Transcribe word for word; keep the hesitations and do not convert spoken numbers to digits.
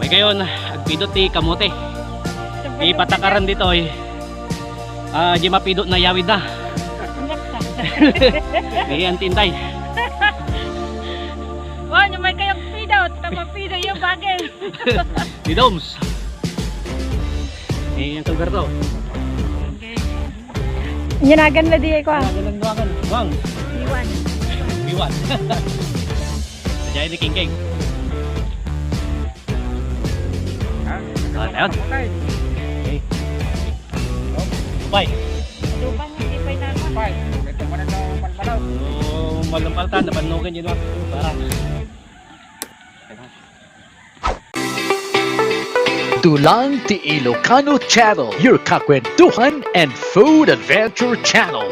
Ngayon, agpidot ti kamote. Ipatakaran ditoy. Ah, di mapidot na yawid na. Di antintay. Wa, yung may kayong pidot, tapos pidot yung bagay. Di Doms. Eh, ang Alberto. Nyanagan na di ko, ah. Bang. Iwan. Iwan. Diyan ni King King. Ah, ayun. Okay. Bye. Adupan, hindi pa inano. Bye. Ito mo na ito, palpalaw. So, malampaltan, nabannugan yun, ah. Para. Dulang ti Ilocano Channel, your kakwentuhan and food adventure channel.